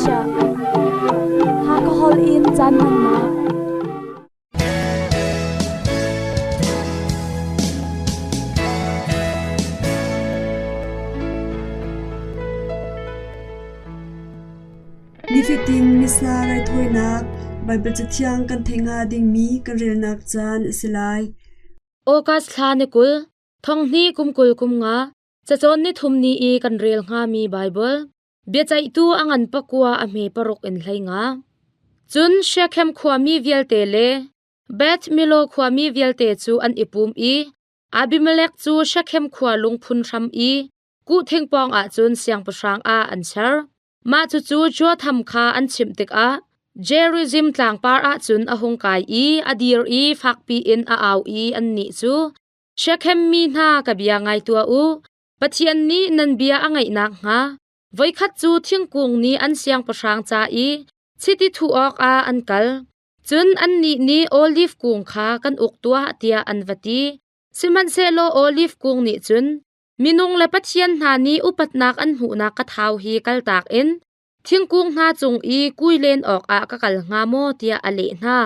chiah. Hakha holh in caan hmannak. Nifatin Missa raithawinak Baibal Cathiang kan theih hnga dingmi kan relnak caan a si lai. August thla ni 20, thonghnih kum 20 kum nga, cacawn ni thum ni i kan rel hngami Baibal biaceihtu a ngan pakua a hme paruk in hlei nga. Cun Shechem khuami vialte le Beth Millo khuami vialte cu an i pum i Abimelek cu Shechem khua lungphun hram i kuhthing pawng ah cun siangpahrang ah an ser. Mah cucu Jotham kha an chimh tikah Gerizim tlangpar ah cun a hung kai i a dir i fakpi in a au i annih cu, Shekhem mi hna ka bia ngai tuah u. Pathian nih nan bia a ngaih nakhnga voikhat cu thingkung nih an siangpahrang ca i chiti thuh awkah an kal. Cun annih nih oliv kung kha kan uk tuah tiah an va ti. Sihmanhsehlaw oliv kung nih cun minung le pathian hna nih upatnak an hmuhnak ka thau hi kaltak in thingkung hna cung i kui len awkah ka kal hnga maw tiah a leh hna.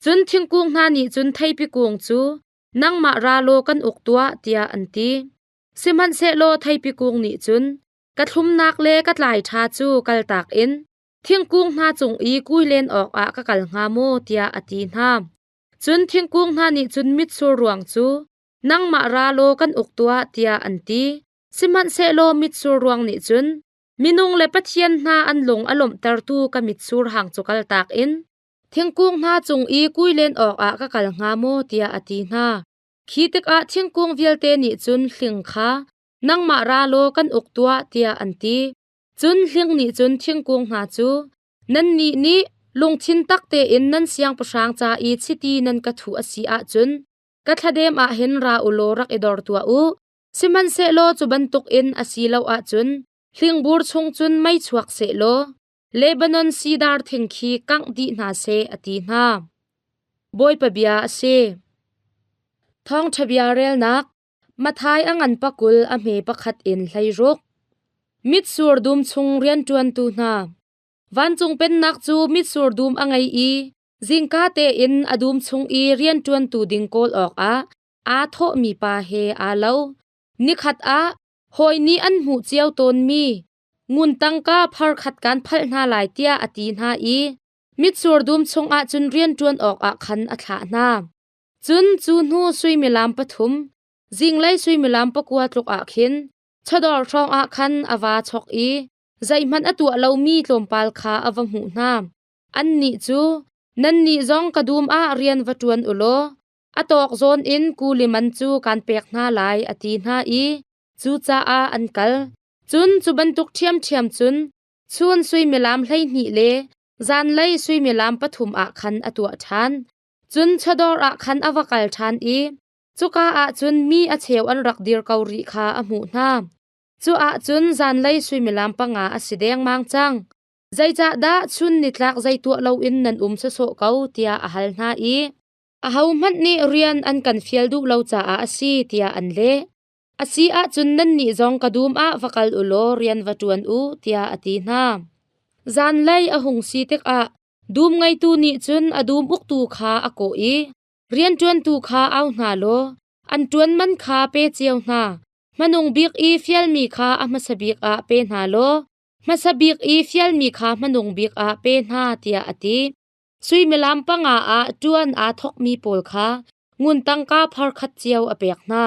Cun thingkung hna nih cun theipi kung cu nangmah ra law kan uk tuah tiah an ti. Sihmanhsehlaw theipi kung nih cun ka thlumnak le ka tlai ṭha cu kaltak in thingkung hna cung i kui len awkah ka kal hnga maw tiah a ti hna. Cun thingkung hna nih cun mitsur ruang cu nangmah ra law kan uk tuah tiah an ti. Sihmanhsehlaw mitsur ruang nih cun minung le pathian hna an lung a lawmhtertu ka mitsur hang cu kaltak in thingkung hna cung i kui len awkah ka kal hnga maw tiah a ti hna. Khi tikah thingkung vialte nih cun hling kha nangmah ra law kan uk tuah tiah an ti. Cun hling nih cun thingkung hna cu nannih nih lungthin tak tein nan siangpahrang ca i chiti nan ka thuh a si ahcun ka thladem ah hin ra u law rak i dor tuah u. Sihmanhsehlaw cu bantukin a si lo ahcun hlingbur chung cun mei chuak sehlaw Lebanon sidar thing khi kangh dih hna seh, a ti hna. Bawipa bia a si. Thawngṭha bia relnak Matthai a ngan pakul a hme pakhat in 16. Mitsur dum chung rianṭuantu hna. Vancung pennak cu mitsur dum a ngei i zingka tein a dum chung i rianṭuantu ding kawl awkah aa thawhmi pa he aa lo. Nikhat ah hawi nih an hmuh cio tawnmi ngun tangka phar khat kan phalh hna lai tiah a ti hna i mitsur dum chungah cun rianṭuan awkah khan a thlah hna. Cun cu hnu suimilam pathum, zinglei suimilam pakua tluk ah khin chawdawr hrawngah khan a vaa chawk i zeihmanh a tuah lomi tlawmpal kha a va hmuh hna. Annih cu, Nannih zong ka dum ah rian va ṭuan u law a tawk zawn in kuli man cu kaan pek hna lai, a ti hna i cucaah an kal. Cun cu bantuk ṭhiamṭhiam cun chun suimilam 12 le zanlei suimilam pathum ah khan a tuah ṭhan. Cun chawdawr ah khan a va kal ṭhan i cuka ah cun mi a cheu an rak dir ko rih kha a hmuh hna. Cu ah cun zanlei suimilam panga a si dengmang cang. Zeicahdah chun nitlak zei tuah loin nan um sawsawh ko tiah a hal hna i ahohmanh nih rian an kan fial duh lo caah a si tiah an leh. A si ahcun nannih zong ka dum ah va kal u law rian va ṭuan u tiah a ti hna. Zanlei a hung si tikah dum ngeitu nih cun a dum uktu kha a kawh i rianṭuantu kha au hna law an ṭuan man kha pe cio hna. Hmanung bik i fialmi kha a hmasa bik ah pe hna law hmasa bik i fialmi kha hmanung bik ah pe hna tiah a ti. Suimilam panga ah ṭuan aa thawkmi pawl kha ngun tangka phar khat cio a pek hna.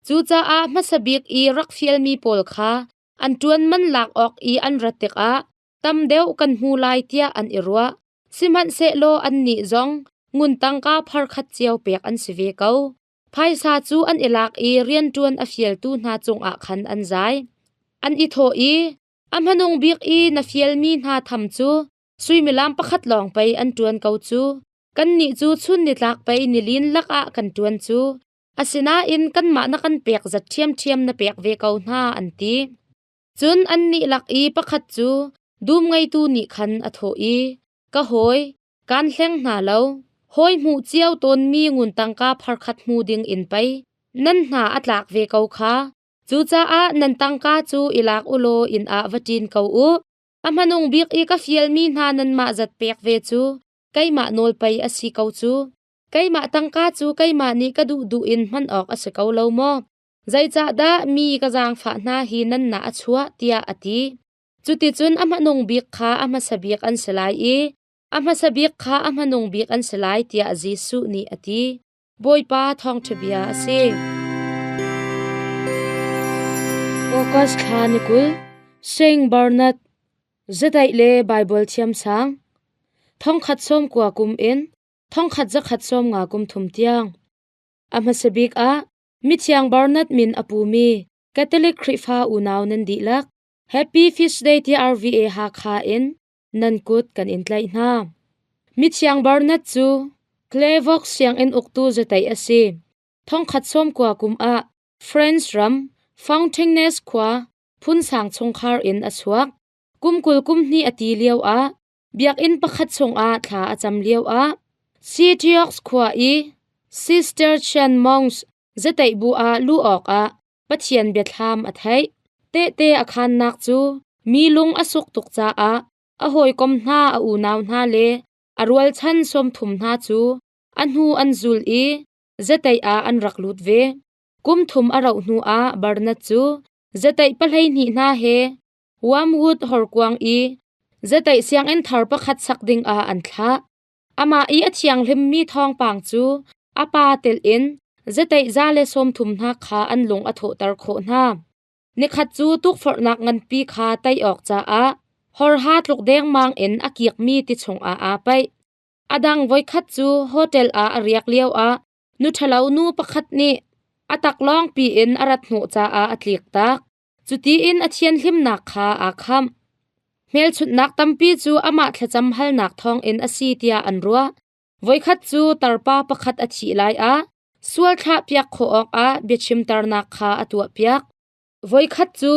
Cucaah hmasa bik i rak fialmi pawl kha an ṭuan man lak awk i an rat tikah tam deuh kan hmu lai tiah an i ruah. Sihmanhsehlaw annih zong ngun tangka phar khat cio pek an si ve ko. Phaisa cu an i lak i rianṭuan a fialtu hna cungah khan an zai. An i thawh i, A hmanung bik i na fialmi hna tham cu suimilam pakhat lawng pei an ṭuan ko cu. Kannih cu chun nitlak pei nilin lakah kan ṭuan cu. Asinain kanmah na kan pek zat ṭhiamṭhiam na pek ve ko hna, an ti. Cun annih lak i pakhat cu dum ngeitu nih khan a thawh i, Ka hawi, kaan hleng hna lo. Hawi hmuh cio tawnmi ngun tangka pharkhat hmu ding in pei nan hna a tlak ve ko kha. Cucaah nan tangka cu i lak u law inn ah va ṭin ko u. A hmanung bik i ka fialmi hna nanmah zat pek ve cu keimah nawl pei a si ko cu. Keimah tangka cu keimah nih ka duhduh in hman awk a si ko lo maw? Zeicahdah mi ka zaangfah hna hi nan nah a chuah tiah a ti. Cuticun a hmanung bik kha a hmasa bik an si lai i a hmasa bik kha a hmanung bik an si lai tiah Jesuh nih a ti. Bawipa thawngṭha bia a si. August thla ni 20, Saint Bernard, Zadaih le Baibal thiamsang, 1990 kum in 1190 kum thum tiang. A hmasa bik ah Mithiang Bernard min a pumi Catholic Khrihfa unau nan dihlak Happy Feast Day TRVA Hakha in nan kut kan in tlaih hna. Mithiang Bernard cu Clairvaux sianginn uktu zateih a si. 1990 kum ah France ram Fontaines khua phunsang chungkhar in a chuak. Kum 20 kum hnih a ti lio ah biakinn pakhat chungah thla a cam lio ah Citeaux khua i Cistercian monks zateih bu ah luh awkah Pathian biathlam a theih. Tehte a khannak cu mi lung a suk tuk caah a hawikom hna a unau hna le a rualchan 30 hna cu a hnu an zul i zateih ah an rak lut ve. Kum thum a rauh hnu ah Bernard cu zateih 12 hna he Wormwood horkuang i zateih sianginn thar pakhat sak ding ah an thlah. Amah i a thianghlimmi thawngpang cu a pa telh in zateih 130 hna kha an lung a thawhter khawh hna. Nikhat cu tukforhnak nganpi kha tei awk caah horha tluk dengmang in a kikmi ti chungah aa paih. A dang voikhat cu hotel ah a riak lioah nu ṭhalo nu pakhat nih a taklawng piin a rat hnawh caah a tliktak. Cutiin a thianhlimnak kha aa khamh. Hmelchunhnak tampi cu amah thlacam halnak thawngin a si tiah an ruah. Voikhat cu tarpa pakhat a thih lai ah sual thlahpiak khawh awkah biachimternak kha a tuahpiak. Voikhat cu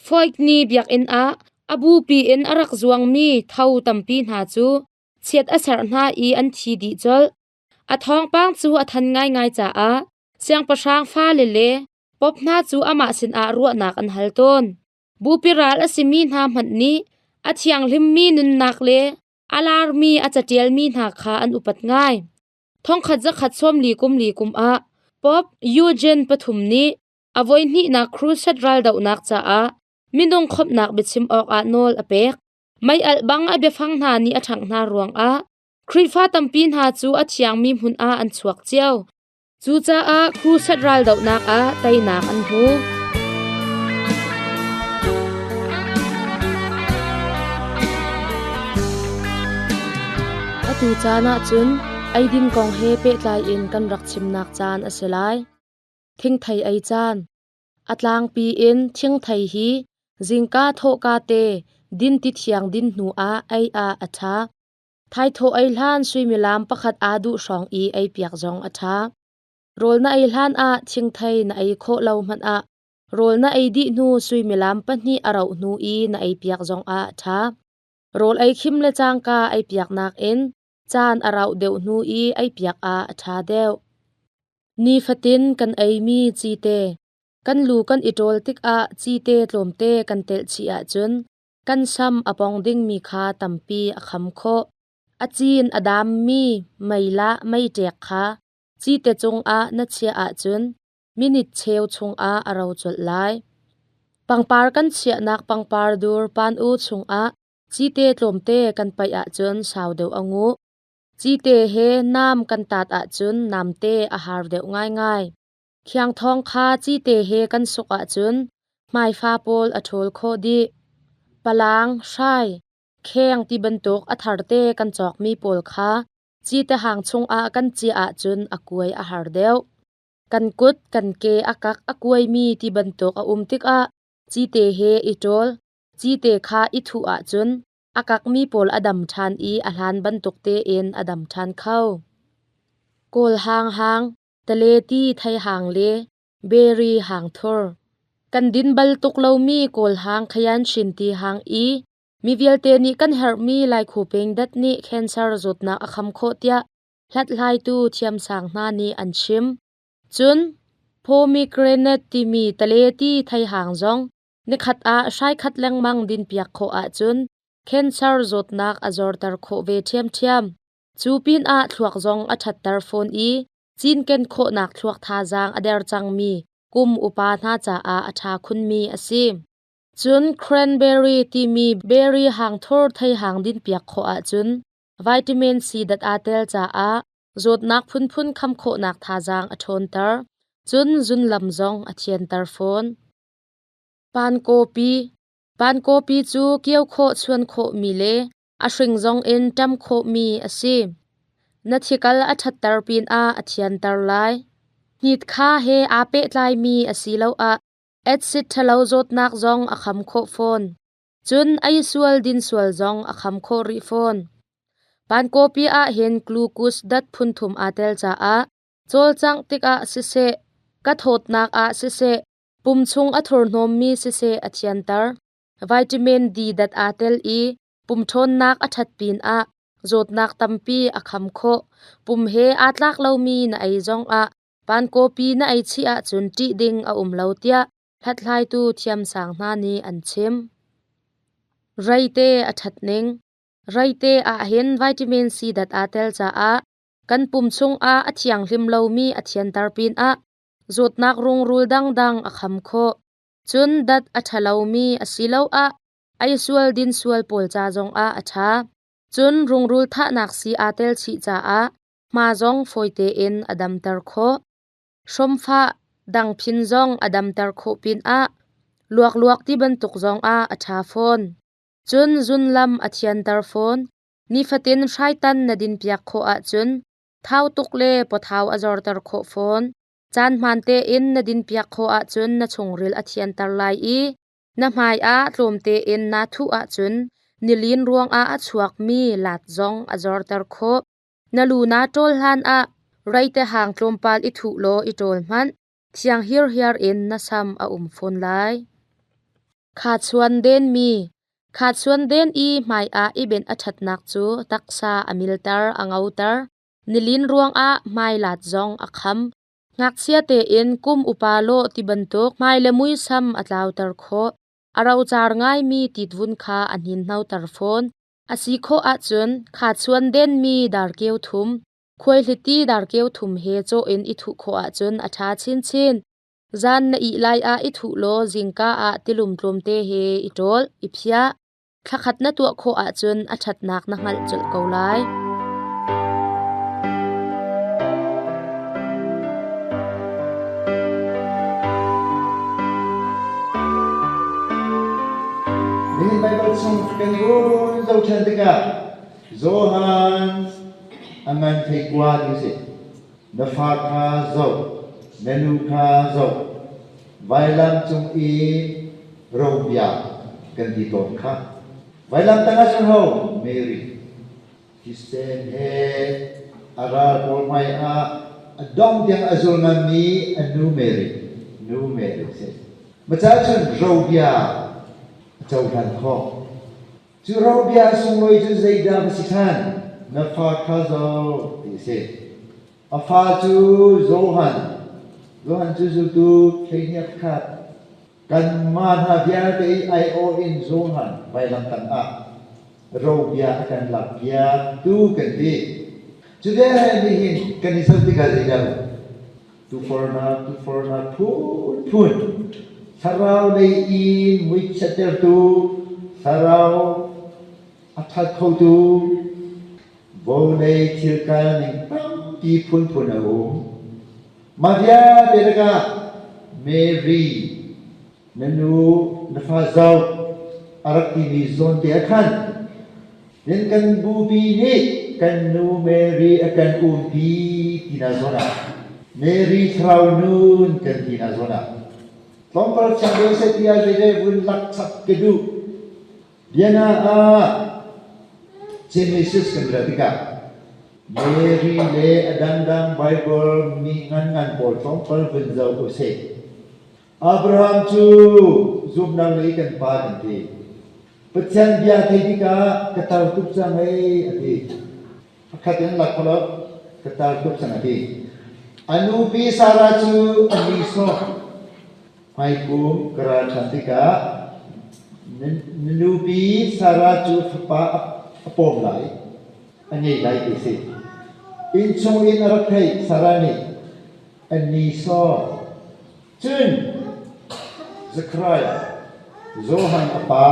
Foikni biakinn ah a bupi in a rak zuangmi tho tampi hna cu chiat a serh hna i an thi dih colh. A thawngpang cu a than ngaingai caah siangpahrang fale le Pope hna cu amah sinah ruahnak an hal tawn. Bupi ral a simi hna hmanh nih a thianghlimmi nunnak le a larmi a caṭialmi hna kha an upat ngai. 1144 kum li kum ah Pope Eugene pathum nih a voihnihnak crusade raldohnak caah minung khawmhnak biachim awkah nawl a pek. Mei-alh bang a biafang hna nih a ṭhangh hna ruangah Khrihfa tampi hna cu a thiangmi hmun ah an chuak cio. Cucaah crusade raldohnak ah teinak an hmu. Atu caan ahcun eidin kong he pehtlai in kan rak chimnak caan a si lai. Thingthei ei caan. A tlangpi in thingthei hi zingka thawhka te dinti thiang din hnu ah ei ah a ṭha. Thaithawh ei hlan suimilam pakhat aa duh hrawng i eipiak zong a ṭha. Rawl na ei hlan ah thingthei na ei khawh lo hmanh ah rawl na ei dih hnu suimilam pahnih a rauh hnu i na eipiak zong ah a ṭha. Rawl ei khim le cangka eipiak nakin caan a rauh deuh hnu i eipiak ah a ṭha deuh. Nifatin kan eimi cite kan lu kan i ṭawl tikah cite tlawmte kan telh chih ahcun kan sam a pong dingmi kha tampi a kham khawh. A cin a dammi meilah meiṭek kha cite cungah na chiah ahcun minit cheu chungah a ro colh lai. Pangpar kan chiahnak pangpar dur pan-u chungah cite tlawmte kan paih ahcun sau deuh a nguh. Cite he nam kan tat ahcun namte a har deuh ngaingai. Khiangthawng kha cite he kan suk ahcun hmaifa pawl a ṭhawl khawh dih. Palang, hrai, kheng ti bantuk a tharte kan cawkmi pawl kha cite hang chungah kan ciah ahcun a kuai a har deuh. Kan kut, kan ke a kak a kuaimi ti bantuk a um tikah cite he i ṭawl, cite kha i thuh ahcun a kakmi pawl a dam ṭhan i a hlan bantuk tein a dam ṭhan kho. Kawl hang hang, taleti theihang le berry hangthur. Kan din bal tuk lomi Kawl hang khayan shin ti hang i mi vialte nih kan herhmi laikhu peng dat nih cancer zawtnak a kham khawh tiah hlathlaitu thiamsang hna nih an chim. Cun pomegranate timi taleti theihang zong Nikhat ah hrai khat lengmang dinpiak khawh ahcun cancer zawtnak a zorter khawh ve ṭhiamṭhiam. Cu pinah thluak zong a ṭhatter fawn i cinken khawhnak thluak thazaang a der cangmi kum upa hna caah a ṭha khunmi a si. Cun cranberry timi berry hangthur theihang dinpiak khawh ahcun vitamin C dat aa tel caah zawtnak phunphun kham khawhnak thazaang a ṭhawnter. Cun zunlam zong a thianter fawn. Pankawpi Pankawpi cu kio khawh chuan khawhmi le a hring zong in ṭam khawhmi a si. Na thikal a ṭhatter pinah a thianter lai. Hnit kha he aa pehtlaimi asiloah acid ṭhalo zawtnak zong a kham khawh fawn. Cun ei sual din sual zong a kham khawh rih fawn. Pankawpi ah hin glucose dat phunthum aa tel caah cawlcangh tikah siseh, ka thawtnak ah siseh, pum chung a thurhnawmmi siseh a thianter. Vitamin D dat aa tel i pum ṭhawnnak a ṭhat pinah zawtnak tampi a kham khawh. Pum he aa tlak lomi na ei zongah pankawpi na ei chih ahcun ṭih ding a um lo tiah hlathlaitu thiamsang hna nih an chim. Reite a ṭhat ning. Reite ahhin vitamin C dat aa tel caah kan pum chungah a thianghlim lomi a thianter pinah zawtnak rungrul dangdang a kham khawh. Cun dat a ṭhalomi asiloah ei sual din sual pawl ca zongah a ṭha. Cun rungrul thahnak sii aa tel chih caah hma zong fawi tein a damter khawh. Hrawmfah dangphin zong a damter khawh pinah luakluak ti bantuk zongah a ṭha fawn. Cun zunlam a thianter fawn. Nifatin hraitan na dinpiak khawh ahcun thau tuk le pawthau a zorter khawh fawn. Caan hmaan tein na dinpiak khawh ahcun na chungril a thianter lai i na hmai ah tlawm tein naa thuh ahcun nilin ruangah a chuakmi lat zong a zorter khawh. Na lu naa ṭawl hlanah reite hang tlawmpal i thuh law i ṭawl hmanh. Thiang hirhiar in na sam a um fawn lai. Khachuan denmi Khachuan den i hmaiah i benh a ṭhatnak cu taksa a milter, a ngoter. Nilin ruangah hmailat zong a kham. Ngakchia tein kum upa lawh ti bantuk hmai le muisam a tlauter khawh. A rocar ngaimi titvun kha a hninhnoter fawn. A si khawh ahcun khachuan denmi darkeu thum, khuaihliti darkeu thum he cawh in i thuh khawh ahcun a ṭha chinchin. Zan na ih lai ah i thuh law zingka ah tilum tlawmte he i ṭawl, i phiah. Thlakhat na tuah khawh ahcun a ṭhatnak na hngalh colh ko lai. Nihin Baibal chung kan vun zohṭhan tikah Johan a ngan thei kua ti si. Na fa kha zoh, na nu kha zoh, vailam cung i robia kan ti tawn kha. Vailam tangah cun ho? Mary. Thisen he a ral pawl hmai ah a dong tiang a zul nganmi a nu Mary, nu Mary si. Maca cun robia a cohlan khawh. Cu robia sunglawi cu zeidah va si ṭhan? Na fa kha zoh, ti a si. A fa cu Johan. Johan cu zultu 12 khat. Kanmah hna vialte i aiawh in Johan vailam tangah robia a kan lakpiak tu kan ti. Cu vialte nih hin kan i zoh tikah zeidah tufornak tufornak phunphun thlarau lei in muichiattertu thlarau a that khotu vawlei thil kal ning tampi phunphun a um. Mah vialte lakah Mary na nu na fa zoh a rak timi zawn te ah khan Then kan bupi nih kan nu Mary a kan umpi tina zawn ah Mary thlarau nun kan tina zawn ah tlawmpal chiang deuh seh tiah zeideh vun lak chap ka duh. Biana ah Genesis kan rel tikah Mary le a dangdang Bible mi ngan ngan pawl tlawmpal vun zoh usih. Abraham cu zumnak lei kan pa kan ti. Pathian bia thei tikah ka tar tuk cang ei a ti. Pakhat in lak lo ka tar tuk cang a ti. A nupi Sarah cu a ni sawh. Hmaikum ka ral ṭhan tikah Na nupi Sarah cu fapa a pawm lai, a ngei lai ti si. Innchung in a rak theih Sarah nih a nisawh. Cun Zekhariah, Johan a pa,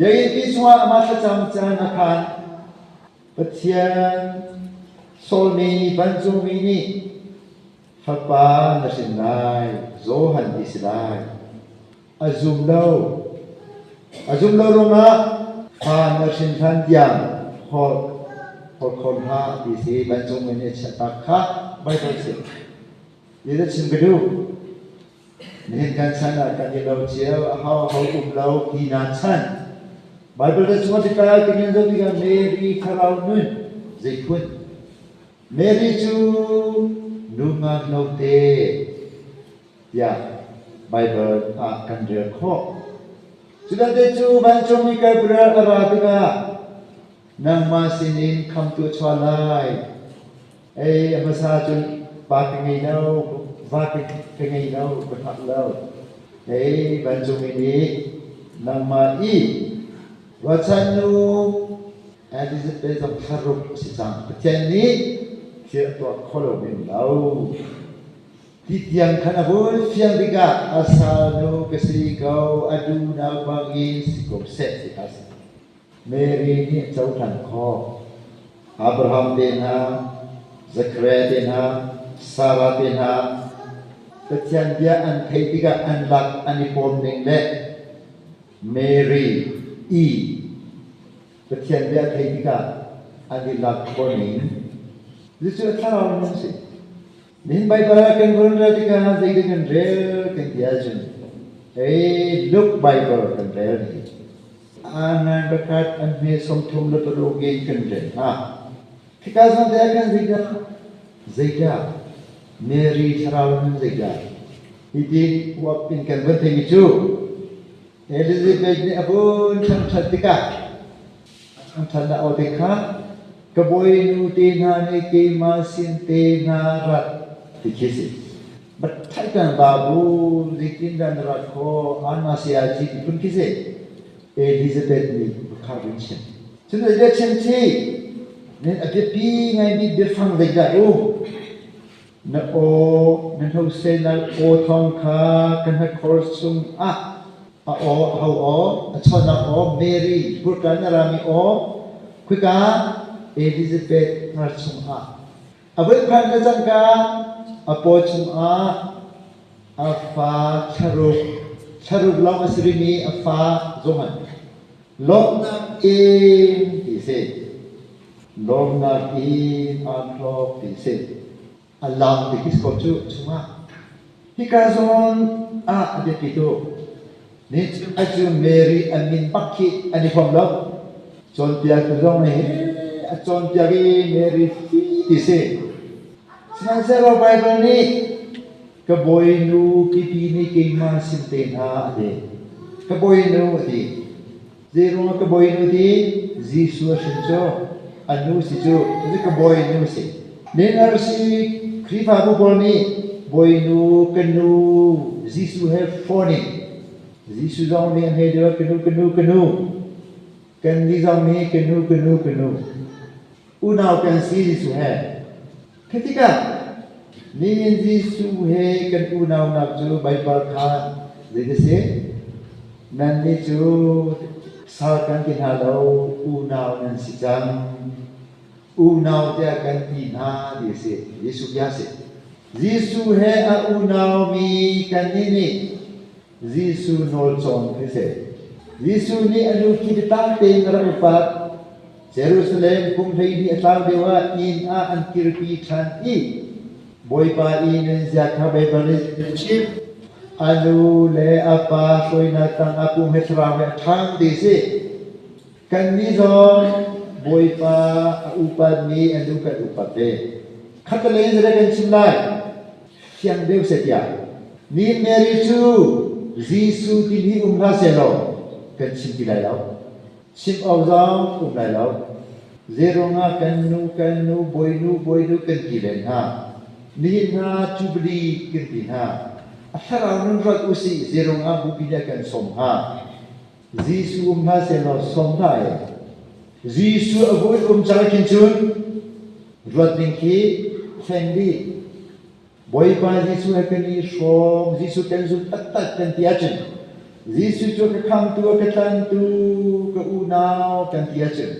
biakinn chungah amah thlacam caan a phan. Pathian sawlmi vancungmi nih fapa na hrin lai, Johan ti si lai. A zum lo. A zum lo ruangah fa na hrin hlan tiang holh holh kho hlah ti si vancungmi nih a chiahtak kha Baibal si. Zeidah chim ka duh? Nihin kan chan ah kan i lo cio, aho ho um lo ti na chan. Baibal ca chungah tikah kan zoh tikah Mary thlarau nun zeiphun. Mary cu nu ngan lo te tiah Baibal ah kan rel khawh. Cu vialte cu vancungmi Gabriel a ra tikah nangmah sinin khamtu a chuah lai. Ei, a hmasa cun pa ka ngei lo, va ka ngei lo, ka hngak lo. Ei, vancungmi nih nangmah i ruachan nu Elizabeth zong thlaruk a si cang. Pathian nih thil a tuah kho lo men lo. Ti tiang khan a vun fiang tikah a salnu ka si ko, a duhnak bangin si ko seh ti kha a si. Mary nih a cohlan khawh. Abraham te hna, Zekhariah te hna, Sarah te hna Pathian bia an theih tikah an lak an i pawm ning le Mary i Pathian bia theih tikah an i lak khawh ning cucu a thlarau nun a si. Nihin Baibal ah kan run rel tikah zeidah kan rel kan ti ahcun hei Luke Baibal kan rel ni. Anan pakhat an hme 36 in kan rel hna. Khika zawn te ah khan zeidah zeidah Mary thlarau nun zeidah hiti huap in kan vun theimi cu Elizabeth nih a vun thangṭhat tikah a thangṭhatnak aw te kha ka bawinu te hna nih keimah sin te hna rat ti khi si. Bathaitan babu zeitindah na rat khawh anma saya ci ti phun khi si. Elizabeth nih kha run chim. Cun zeidah chim chih? Nen a biapi ngaimi biafang zeidah um? Na aw, na hnosenak aw thawng kha ka hnakhor chungah a aw a ho aw, a chawnnak aw, Mary hmurka na rami aw, khika Elizabeth hnar chungah. A voi phan le cangka a paw chungah a fa thlaruk, thlaruk lawng a si rihmi a fa Johan. Lawmhnak in ti si. Lawmnak in aa hlawk ti si. A lang ti khi ko cu chungah. Hika zawn ah a biapi tuk. Ni cu Mary an min bak khi an i huam lo. Cawnpiaktu zong nih a cawnpiak i Mary fi ti si. Sihmanhsehlaw Baibal nih ka bawinu pipi nih keimah sin te hna a ti. Ka bawinu a ti. Zeiruangah ka bawinu ti? Jesuh a hrin cu a nu si cu cucu ka bawinu si. NRC Khrihfabu pawl nih bawinu ka nu Jesuh he phone in Jesuh zong nih an hei deuh ka nu ka nu ka nu kan nih zong nih ka nu ka nu ka nu unau kan si Jesuh he. Khi tikah nihin Jesuh he kan unaunak cu Baibal kha zei si? Nannih cu sal kan ti hna lo, unau nan si cang. Unau tiah kan ti hna ti a si. Jesuh bia a si. Jesuh he a unaumi kannih nih Jesuh nawl cawn khi si. Jesuh nih a nu khi biatak tein a rak upat. Jerusalem kum 12 a tlau lio ah inn ah an kirpi ṭhan i Bawipa i nunzia kha Baibal nih a chimh. A nu le a pa hruainak tang ah pum he thlarau he a ṭhang ti si. Kannih zong Bawipa a upatmi a nu kan upat ve. Khatlei in zeidah kan chim lai? Fiang deuh seh tiah Ni Mary cu Jesuh timi um hlah sehlaw kan chim ti lai lo. Chim awk zong um lai lo. Zeiruangah kan nu kan nu bawinu bawinu kan ti len hna. Nihin hna Jubilee kan ti hna. A thlarau nun ruat usih zeiruangah bupi nih a kan sawm hnga. Jesuh um hna sehlaw sawm hna e. Jesuh a vui um cang khin cun ruat ding khi thleng dih. Bawipa Jesuh he kan i hrawm, Jesuh kan zumh taktak kan ti ahcun Jesuh cu ka khamtu, a ka tlantu, ka unau kan ti ahcun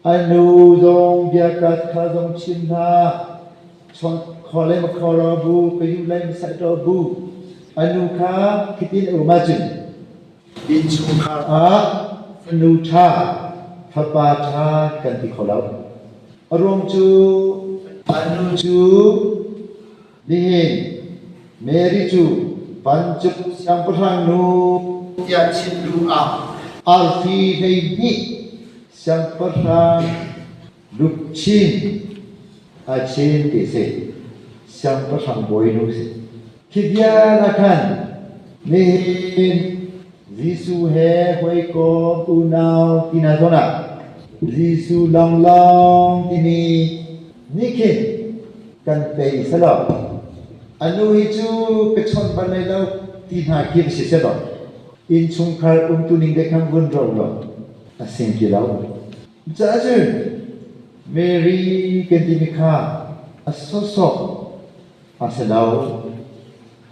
a nu zong biakat kha zong chim hna, kho le makho ro bu, ka yu lai masai ro bu, a nu kha khitin a um ahcun innchungkhar ah fanu ṭha, fapa ṭha kan ti kho lo. A ruang cu a nu cu nihin Mary cu vancung siangpahrang nu tiah chim duh ah arfi 12 siangpahrang lukchin a chin ti si siangpahrang bawinu si. Khi vial ah khan nihin Jesuh he hawikom unau ti hna zawn ah Jesuh lawnglawng timi nih khin kan tei selaw a nu hi cu ka chawnh bal lai lo ti hna khi va si selaw innchungkhar umtuning te khan vun ro law a sing ti lo. Caah cun Mary kan timi kha a sawsawh a si lo.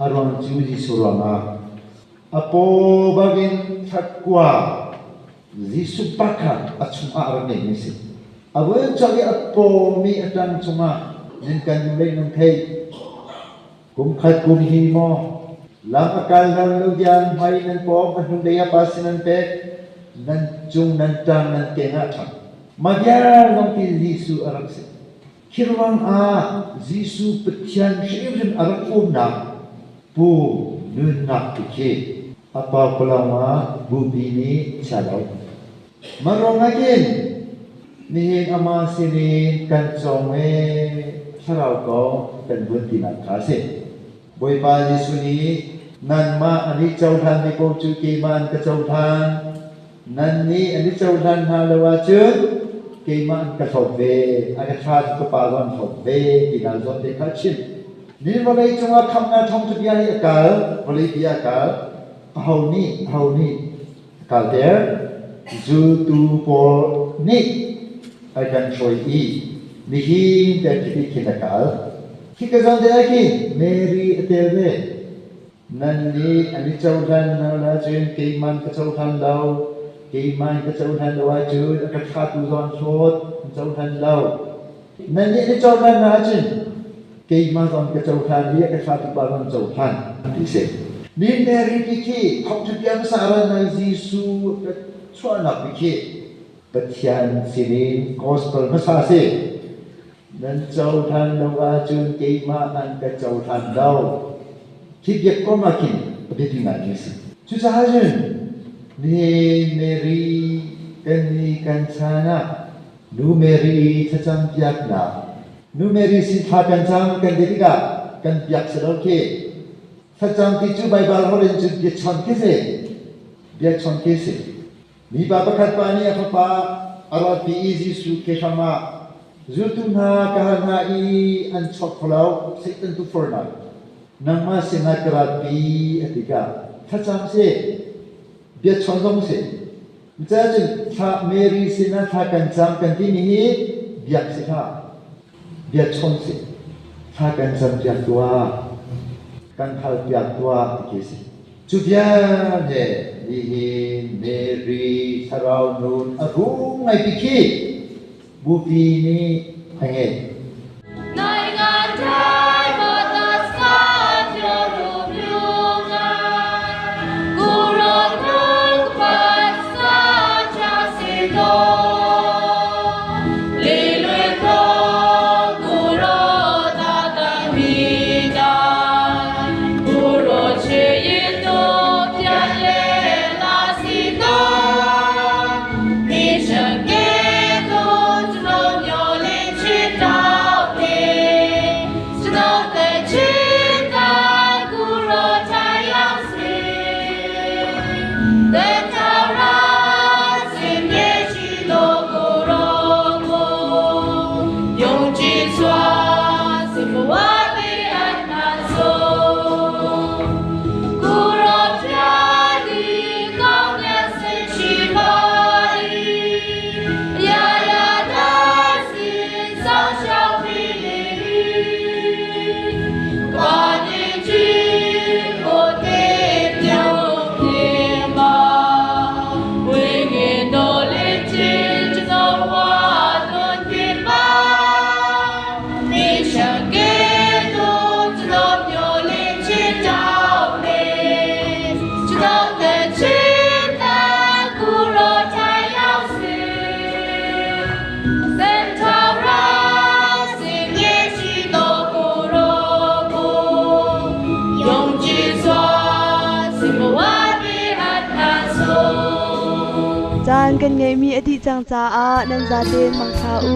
A ruang cu Jesuh ruangah a paw bangin thakua Jesuh bak kha a chungah a rak ngeimi a si. A vun chuak i a pawmi a ṭang chungah nan kan nu lei nan theih. Kum khat kum hi maw lam a kal lo lo tiang hmai nan pawm a hnulei ah pa sin nan pek nan cung nan ṭang nan keng ah ṭhang. Mah vial zong ti Jesuh a rak si. Khi ruangah Jesuh Pathian hrimhrim a rak umnak pu nunnak tu khi a pakpalawng ah bupi nih chia lo. Mah ruangah khin nihin amah sinin kan cawng i thlarau kong kan vun tinak kha a si. Bawipa Jesuh nih nanmah an i cohlanmi paoh cu keimah an ka cohlan. Nannih an i cohlan hna lo ahcun keimah an ka hlawt ve, a ka thla cu ka Pa zong an hlawt ve ti hna zawn te kha a chim. Ni vawlei cungah khamhnak thawngṭha bia hi a kal, vawlei bia a kal, aho nih a kalter? Zultu pawl nih a kan hruai i nihin te khi khin a kal. Khi ka zawn te ah khin Mary a tel ve. Nannih an i cohlan hna ahcun keimah an ka cohlan lo, keimah an ka cohlan lo ahcun a ka thlahtu zong an hlawt, an cohlan lo. Nannih an i cohlan hna ahcun keimah zong an ka cohlan i a ka thlahtu pa zong an cohlan, ti si. Ni Mary ti khi thawngṭha bia hmasa a ran lai Jesuh ka chuahnak ti khi Pathian sinin gospel hmasa a si. Nan cohlan lo ahcun keimah an ka cohlan lo. Khi biakam ah khin a biapi ngaimi a si. Cucaah cun nihin Mary kan ni kan chan ah Nu Mary thlacam biaknak, Nu Mary sin thla kan cam kan ti tikah kan biak si lo khi. Thlacam ti cu Baibal holh in cun biachawn khi si. Biachawn khi si. Mipa pakhat pa nih a fapa a ratpi i Jesuh kehram ah zultu hna ka hal hna i an chuak kho lo, Satan tukforhnak nangmah sinah ka ratpi a tikah thlacam seh, biachawn zong seh. Cucaah cun thla Mary sinah thla kan cam kan timi hi biak si hlah, biachawn seh, thla kan campiak tuah, kan halpiak tuah ti khi a si. Cu vialte nihin Mary thlarau nun a rum ngai ti khi Bupi nih a ngeih. 센타우라 新也许都不落空，永居说心无瓦比安安松。 Caan kan ngeihmi a dih cang caah nan zaten mangtha u.